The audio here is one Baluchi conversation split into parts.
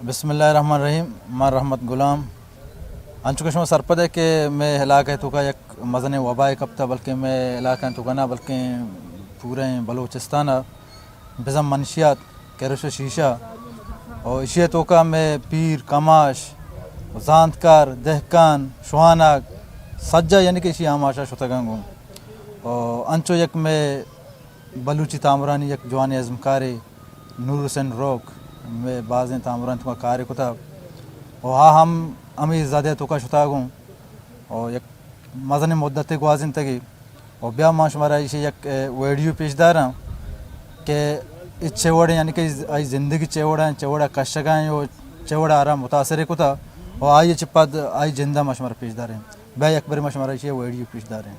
بسم اللہ الرحمن الرحیم۔ من رحمت غلام۔ انچو کہ شما سرپد ئے کہ مئے علاقہ ءِ توکا یک مزنیں وبائے کپتہ، بلکیں مئے علاقہ ءِ توکا نہ، بلکیں پوریں بلوچستان ءَ بزاں منشیات، کرش ءُ شیشہ، ءُ ایشی ءِ توکا مئے پیر، کماش، زانتکار، دہکان، شوانگ، سجہ یعنی کہ ایشی آماچ ءَ شتگاں گوں۔ ءُ انچو یک مئے بلوچی تامرانی یک جوانیں ازمکارے نور حسین روک، مئے بازیں تامرانی توکا کارے کتہ ءُ آ ہم ہمے زد ءِ توکا شتہ گوں ءُ یک مزنیں مدتے گوازینتگی۔ ءُ بیا ما شمارا ایشی یک، اے، ویڈیو پیش داراں کہ اے چے وڑیں، یعنی کہ آئی زندگی چے وڑیں، چے وڑا کشگا ایں ءُ چے وڑا آرا متاثر کتہ ءُ آئی چہ پد آئی جندا ما شمارا پیش داریں۔ بیا یک برے ما شمارا ایشی ویڈیو پیش داریں۔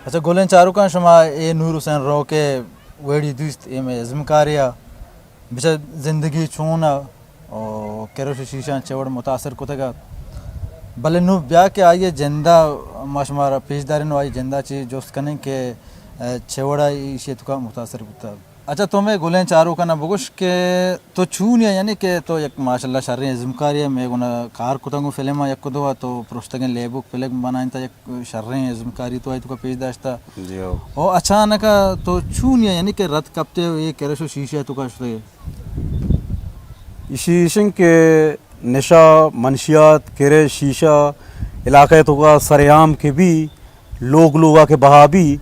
اچھا گلیں چاروکاں، شما اے نور حسین روک ءِ ویڈیو دیست، اے مئے ازمکارے ءَ بچار زندگی چون ءَ ءُ کرش ءُ شیشاں چے وڑ متاثر کتگ ات۔ بلے نوں بیا کہ آئی ءِ جند ءَ ما شمارا پیش داریں ءُ آئی ءِ جند ءَ چہ جست کنیں کہ، اے، چے وڑ ءَ ایشی ءِ توکا متاثر بوتگ۔ اچھا، تو مئے گلیں چاروکاں ءَ بگوش کہ تو چونیا، یعنی کہ تو یک ماشاءاللہ شریں ازمکارے ئے، مئے گونا کار کتگ اوں فلماں یک دو ءَ، تو پرشتگیں لیبوک فلم بنائینتہ، یک شریں ازمکاری تو آئی توکا پیش داشتہ۔ جی ہو۔ او اچانک ءَ تو چونیا، یعنی کہ رد کپتے ءُ اے کرش ءُ شیشہ ءِ توکا شتے؟ ایشی ایشن کہ نشہ، منشیات، کرش، شیشہ علاقہ ءِ توکا سر عام کہ بی، لوگ لوگا کہ بہا بی،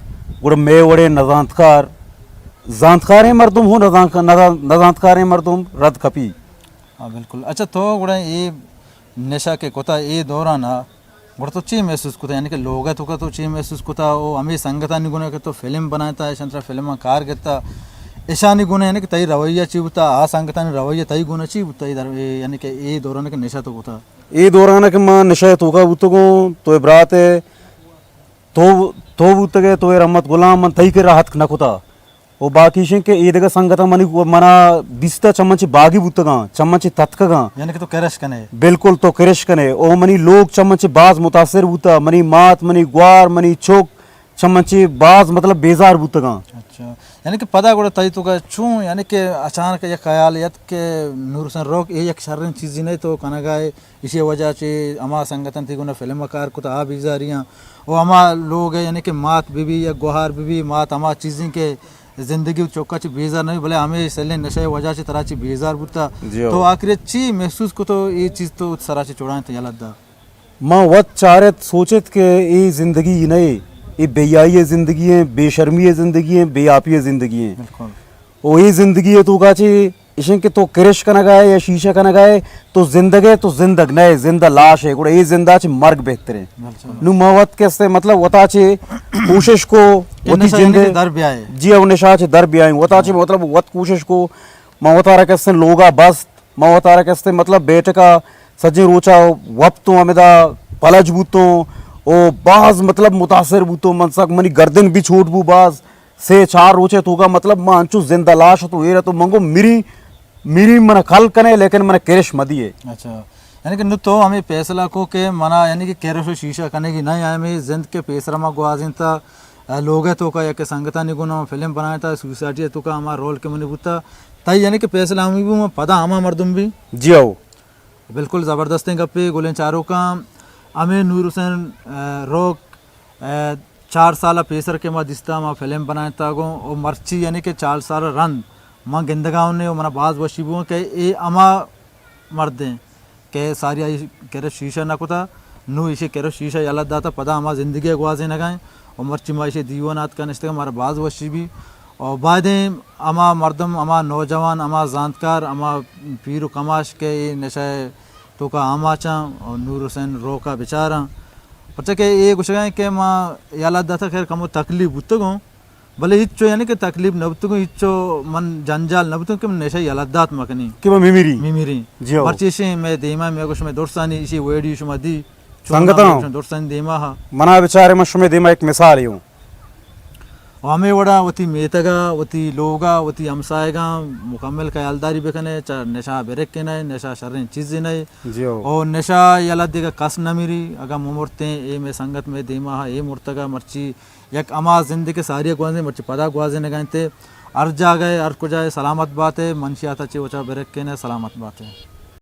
گڑا مئے وڑیں نزانتکار، زانتکاریں مردم ہوں نزانک-، نزان-، نزانتکاریں مردم رد کپی۔ ہاں، بالکل۔ اچھا، تو گڑا اے نشہ کہ کتا اے دوران ءَ، گڑا تو چی محسوس کتا؟ یعنی کہ لوگ ءِ توکا تو چی محسوس کتا؟ او ہمے سنگتانی گونا کہ تو فلم بنائینتا، ایشاں ترا فلماں کار گتا، ایشانی گونا یعنی کہ تئی رویہ چی بوتا؟ آ سنگتانی رویہ تئی گونا چی بوتا؟ اے در-، اے یعنی کہ اے دوران کہ نشہ تو کتا؟ اے دوران کہ ما نشہ ءِ توکا بوتگوں، تو اے برات ءِ تو، تو بوتگ ئے، تو اے رحمت غلام، من تئی کرا اتک نہ کتا۔ او باقی ایشیں کہ اے دگہ سنگتاں منی، منا دیستہ چمن چہ باگی بوتگاں، چمن چہ تتکگاں۔ یعنی کہ تو کرش کنے؟ بالکل تو کرش کنے۔ او منی لوگ چمن چہ باز متاثر بوتہ، منی مات، منی گوار، منی چک چمن چہ باز مطلب بیزار بوتگاں۔ اچھا۔ یعنی کہ پدا گڑا تئی توکا چون، یعنی کہ اچانک یک خیال یت کہ نور حسین روک اے یک شریں چیزے نہ تو کنگا ئے، ایشی وجہ چہ ہما سنگتاں تئی گونا فلم کار کتا آ بیزاریاں، و ہما لوگ ء یعنی کہ مات بہ بی یا گوہار بہ بی، مات ہما چیزیں کہ زندگی و چکا چہ بیزار نہ بی، بلے ہمے سلیں نشہ ء وجہ چہ ترا چہ بیزار بوتا۔ جی ہو۔ تو آخر چی محسوس کتو، اے چیز تو سرا چہ چڑائیں تو یلہ دا؟ ما وت چارت سوچت کہ اے زندگی نہ اے، اے بے حیائی ء زندگی ایں، بے شرمی ء زندگی ایں، بے آپی ء زندگی ایں۔ بالکل۔ و اے زندگی ء توکا چہ ایشیں کہ تو کرش کنگا ئے یا شیشہ کنگا ئے، تو زندگ ئے، تو زندگ نہ ئے، زندہ لاش ئے، گڑا اے زندہ چہ مرگ بہتر ایں۔ بالکل۔ نوں ما وت کہ استیں مطلب وتا چہ کوشش کو، اے وتی نشہ یعنی جند کہ ء در بیائے۔ جی، او نشہ چہ در بیائیں، وتا چہ ہاں۔ مطلب وت کوشش کو، ما وتارا کہ استیں لوگا بست، ما وتارا کہ استیں مطلب بیٹکا سجیں روچا وپتوں ہمدا پلج بوتوں، او باز مطلب متاثر بوتوں، من سک منی گردن بھی چھوٹ بو باز۔ سے چار روچے توکا مطلب ما انچو زندہ لاش تو ایر تو منگو میری، میری من کل کنے لیکن من کرش مدیے۔ اچھا، یعنی کہ نو تو ہمیں فیصلہ کو کہ منا یعنی کہ کرش و شیشہ کنے کی نہیں، ہمیں زند کے پیسرا ما گوازین تا، لوگ توکا یا کہ سنگتانی گنا فلم بنائے تا، سوسائٹی توکا ہما رول کے منی بوتا، تئی یعنی کہ فیصلہ ہمیں بھی پدا ہما مردم بھی۔ جی ہو۔ بالکل زبردستیں گپے گلیں چاروکاں۔ ہمیں نور حسین، آ، روک، آ، چار سال پیسر کہ ما دیستا ما فلم بنائینتاگوں و مرچی یعنی کہ چار سال رند ما گندگا ہونے و منا باز وشی بو کہ اے ہما مردیں کہ ساری آئی کرا شیشہ نہ کتا، نو ایشی کرا شیشہ یلہ داتا، پدا ہما زندگی گوازینگا ہیں و مرچی ما ایشی دیوان آتکا نشتگا، مارا باز وشی بی۔ و بایدیں ہما مردم، ہما نوجوان، ہما زانتکار، ہما پیر و کماش کہ اے نشہ توکا آماچاں و نور حسین روکا بچاراں۔ پرچہ کہ اے گوشگا ہیں کہ ما یلہ داتا خیر کمو تکلیف بوتگوں، بلے ہچو یعنی کہ تکلیف نہ بوتگوں، ہچو من جنجال نہ بوتگوں کہ من نشہ یلہ دات مکنی۔ کہ من میمیری۔ میمیری۔ جی ہو۔ مرچی شیں میں دیما میں گوش میں درسانی اسی ویڈیو شما دی۔ سنگتاں، درستانی دیما ہا۔ منا بچارے، من شمے دیما یک مثالے اوں۔ و ہمے وڑا وتی میتگا، وتی لوگا، وتی ہمسایگاں مکمل خیالداری بکنے، چہ نشہ برکنئے، نشہ شریں چیزے نئے۔ جی ہو۔ او نشہ یلا دگہ کس نہ مری، اگاں ممرتیں، اے مئے سنگت مئے دیما ہا، اے مرتگا، مرچی یک ہما زندگی ساری گوازیں، مرچی پدا گوازینگا انتے۔ ہر جاگہ، ہر کجا سلامت باتے، منشیاتا چہ وچا برکنئے، سلامت باتے۔